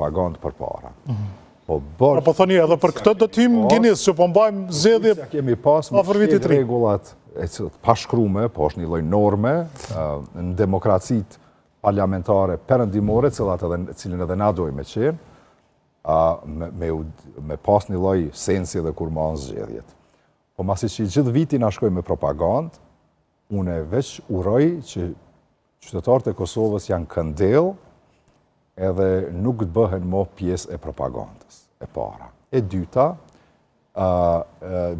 propagandë përpara. Mhm. Po bërë... Pra po thoni edhe për këtë do të hyjmë Guinness, që po mbajmë zgjedhje kemi pas me rregullat e të pashkrume, po është një lloj norme në demokracitë parlamentare perëndimore, cilat edhe cilën edhe na dojmë me qenë, a, me, me, me pas një lloj sensi edhe kur mahen zgjedhjet. Po masi që gjithë viti na shkoi me propagandë, unë veç uroj që qytetarët e Kosovës janë këndell edhe nuk të bëhen mo pjesë e propagandës, e para. E dyta,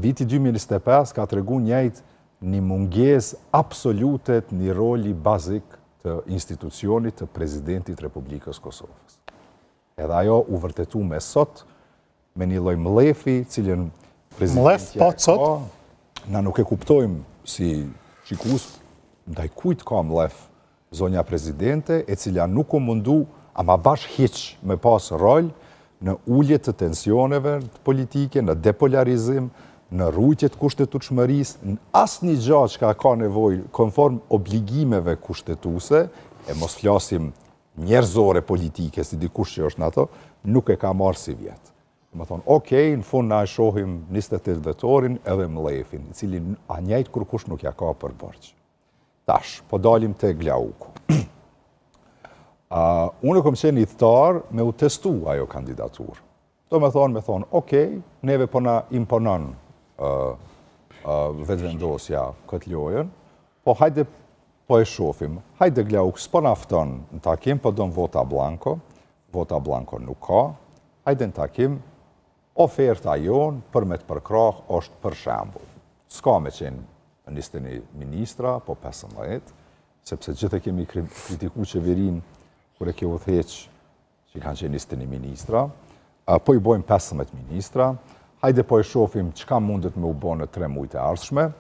viti 2025 ka tregu njëjtë një mungesë absolute të një roli bazik të institucionit të presidentit Republikës Kosovës. Edhe ajo u vërtetu me sot, me një lloj mllefi, cilën presidentja po, e ka, na nuk e kuptojmë si shikus, ndaj kujt ka mllef zonja presidente, e cila nuk u mundu, ama bash hiç me pas rol në ulje të tensioneve politike, në depolarizim, në rujtje të kushtetutshmërisë, në asnjë gja që ka nevojë konform obligimeve kushtetuese, e mos flasim njerëzore politike, si dikush që është në ato, nuk e ka marrë sivjet. Domethonë, okej, në fund na e shohim 28 dhjetorin edhe mllefin, i cili a njëjtë kurkush nuk ja ka për borxh. Tash, po dalim te Glauku. Uh, unë kom qenë ithtar me u testu ajo kandidaturë. Domethonë, me thonë, okej, neve po na imponon uh, uh, Vetëvendosja këtë lojën, po hajde po e shofim. Hajde Glauk, s'po na fton në takim, po don vota blanko, vota blanko nuk ka, hajde në takim, oferta jonë për me të përkrah është për shembull. S'ka me qenë 21 ministra, po 15, sepse gjithë e kemi kritiku qeverinë kur e ke udhëheq që kanë qenë 21 ministra, po i bojmë 15 ministra, hajde po e shofim çka mundet me u bo në 3 mujt e ardhshme,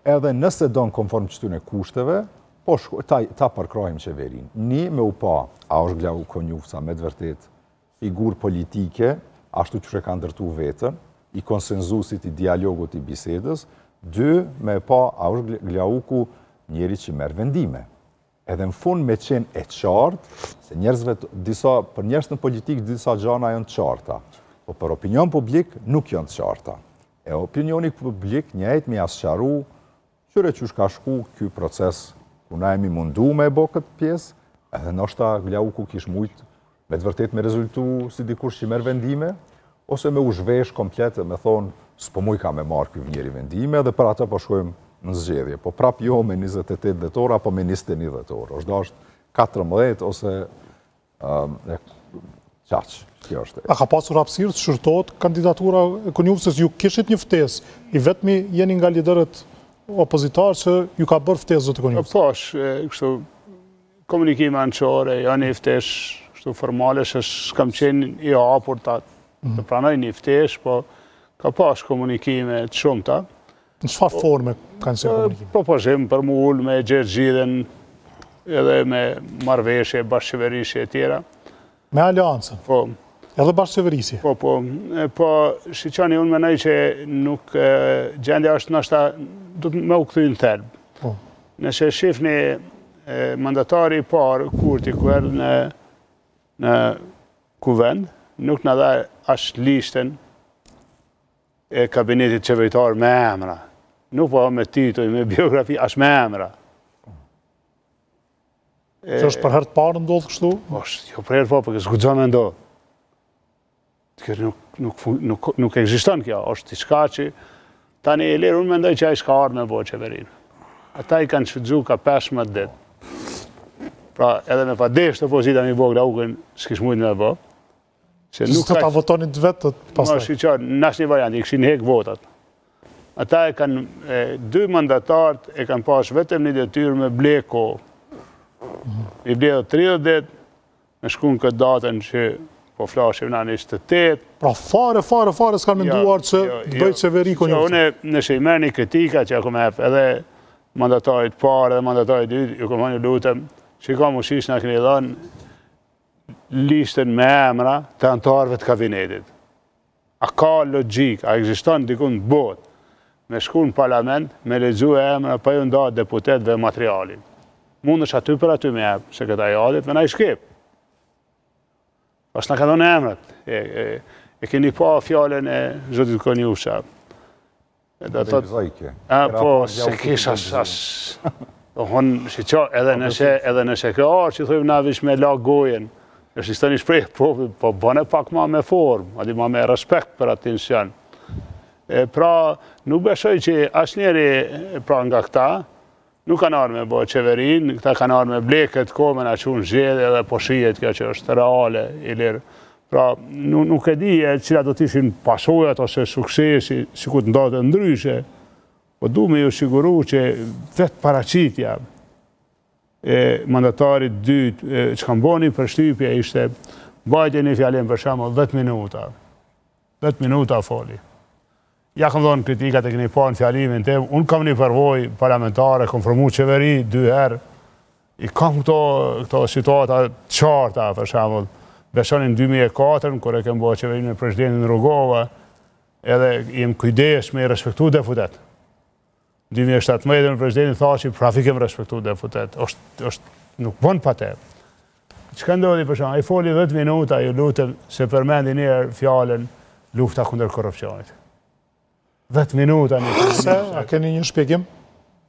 edhe nëse don konform qëtyne kushteve, po shko, ta, ta përkrahim qeverinë. Një me u pa, a është Glauk Konjufca me të vërtet figurë politike, ashtu që e ka ndërtu vetën, i konsenzusit, i dialogut, i bisedës, dy, me pa, a është Glauku njeri që merr vendime. Edhe në fund me qenë e qartë, se njerëzve disa, për njerëz në politikë disa gjana janë të qarta, po për opinion publik nuk janë të qarta. E opinioni publik njëjtë me ia sqaru, qyre qysh ka shku ky proces, ku na jemi mundu me e bo këtë pjesë, edhe ndoshta Glauku kish mujt me të vërtet me rezultu si dikush që merr vendime, ose me u zhvesh komplet e me thonë, s'po muj ka me marrë ky njeri vendime, dhe për atë po shkojmë në zgjedhje. Po prap jo me 28 dhjetor, apo me 21 dhjetor. është dasht 14 ose qaq, kjo është. A ka pasur hapësirë të shqyrtohet kandidatura e Konjufcës? Ju kishit një ftesë, i vetmi jeni nga liderët opozitarë që ju ka bërë ftesë zoti Konjufca. Po, kështu komunikime anësore, jo një ftesë kështu formale, se s'kam qenë i hapur ta të mhm. pranoj një ftesë, po ka pas komunikime të shumta. Në çfarë po, forme kanë qenë komunikime? Propozim për m'u ulë me gjetë zgjidhjen edhe me marrëveshje, bashkëqeverisje e tjera. Me aleancën? Po. Edhe bashkëqeverisje? Po, po. Po, shiqoni, unë menoj që nuk, gjendja është ndoshta, do të me u kthy në thelb. Po. Nëse shifni mandatari i parë, Kurti, kur erdh në, në kuvend, nuk na dha as listën e kabinetit qeveritar me emra. Nuk po me tituj, me biografi, as me emra. Që është për herë të parë ndodhë kështu? Është, jo për herë të parë, për s'guxon me ndodhë. Kjo nuk, nuk, nuk, nuk ekziston kjo, është diçka që tani e lirë, unë mendoj që ai s'ka ardhë me bo qeverinë. Ata i kanë shfrytëzu ka 15 ditë. Pra, edhe me pas dashtë opozita me bo Glaukun, s'kish mujtë me bo. Se nuk ka... ta votonin të vetët pastaj. Ma, shiqo, në asnjë variant, i kishin hek votat. Ata e kanë, dy mandatarët e kanë pas vetëm një detyrë me ble kohë. Mm. I ble edhe 30 ditë, me shku në këtë datën që po flasim na 28. Pra fare, fare, fare s'kanë jo, menduar që jo, të bëjë jo. qeveri Konjufca. Unë nëse i merrni kritika që ja kom jep edhe mandatarit parë edhe mandatarit dytë, ju kom thonë ju lutem, shiko mu shish na keni dhënë listën me emra të anëtarëve të kabinetit. A ka logjikë, a ekziston diku në botë me shku në parlament, me lexu emra pa ju nda deputetëve materialin. Mundesh aty për aty me jep sekretariatit me na i shkep. Pas na ka dhënë emrat. E, e, e keni pa fjalën e zotit Konjufca. E do të thotë. A po, se kisha as. Do hon, si qa, edhe po, nëse edhe nëse ka ardhur që thojmë na veç me la gojën. Është ishte një shprehje, po po bëne pak ma me formë, a di ma me respekt për atë institucion. E pra, nuk besoj që asnjëri pra nga këta Nuk kanë ardhë me bo qeverinë, këta kanë ardhë me ble këtë kohë me na çu në zgjedhje dhe po shihet kjo që është reale, Ilir. Pra, nuk e di e cila do të ishin pasojat ose suksesi, sikur të ndodhte ndryshe, po du me ju siguru që vetë paraqitja e mandatarit dytë, që kam bo një përshtypje, ishte mbajti një fjalim për shembull 10 minuta. 10 minuta foli. Ja kam dhonë kritikat e keni pa në fjalimin tim, unë kam një përvojë parlamentare, kam formu qeveri dy herë, i kam këto, këto situata të qarta, për shembull, besoni në 2004, kur e kem bo qeverinë me presidentin Rugova, edhe jem kujdes me i respektu deputet. 2017 me presidentin Thaçi, prapë i kem respektu deputet. është, është, nuk bon pa te. Çka ndodhi për shembull, ai foli 10 minuta, ju lutem, s'e përmendi njëherë fjalën lufta kundër korrupsionit. 10 minuta një Se, a keni një shpjegim?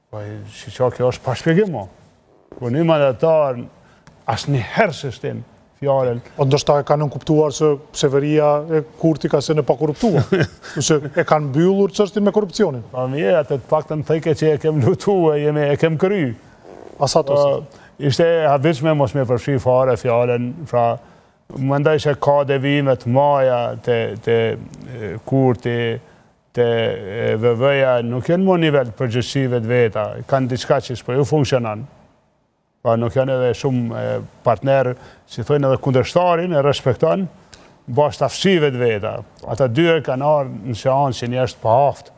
Po, si qa kjo është pa shpjegim, mo. Kur një mandatar, asnjëherë s'e shtin fjalën. Po ndoshta e kanë nënkuptuar se qeveria e Kurti ka qenë e pakorruptuar. Ose e kanë mbyllur çështjen me korrupsionin. Po mirë, atë të paktën thojke që e kem luftu, e jemi e kem kry. As ato. Po, ishte e habitshme mos me përfshi fare fjalën, pra mendoj se ka devijime të mdhaja te te Kurti, te VV-ja, nuk janë mo nivel përgjegjësive të veta, kanë diçka që s'po ju funksionon. Pra nuk janë edhe shumë partner, si thojnë edhe kundërshtarin, e respekton, n'bazë të aftësive të veta. Ata dy e kanë ardhë në seancë si njerëz të paaftë.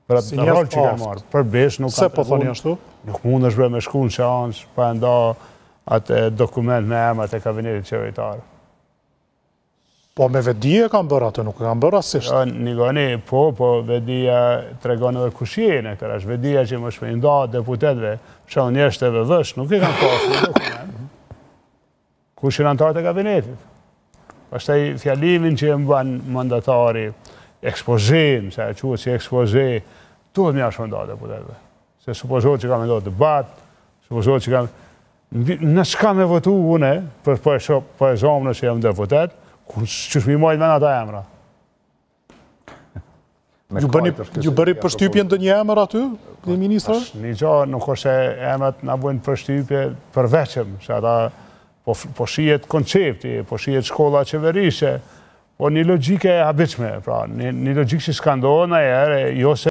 Për atë rol që kanë marrë. Për besë nuk kanë të po thoni ashtu? Nuk mund është bre me shku në seancë pa e nda atë dokument me emrat e kabinetit qeveritar. Po me vetëdije e kanë bërë atë, nuk e kanë bërë rastësisht. Jo, nigoni, po, po, vetëdija tregon edhe kush je në këtë rast. Vetëdija që mos me i nda deputetëve, për shembull njerëzit e VV-së, nuk e kanë pasur një dokument. Kush janë anëtarët e kabinetit? Pastaj fjalimin që e mban mandatari, ekspozenë, se e quhet si ekspoze, duhet me ia shpërnda deputetëve. Se supozohet që ka me ndodhë debat, supozohet që ka... Në çka me votu une, për po e shoh, po e zomë nëse jam deputet, ku qysh m'i majt men ata emra. Ju bëni, ju bëri përshtypje ndonjë emër aty, një ministra? Një gjo, nuk është se emrat na bëjnë përshtypje përveçëm, se ata po, po shihet koncepti, po shihet shkolla qeverisëse, po një logjike e habitshme, pra, një, një logjikë që s'ka ndodhë ndonjëherë, jo se...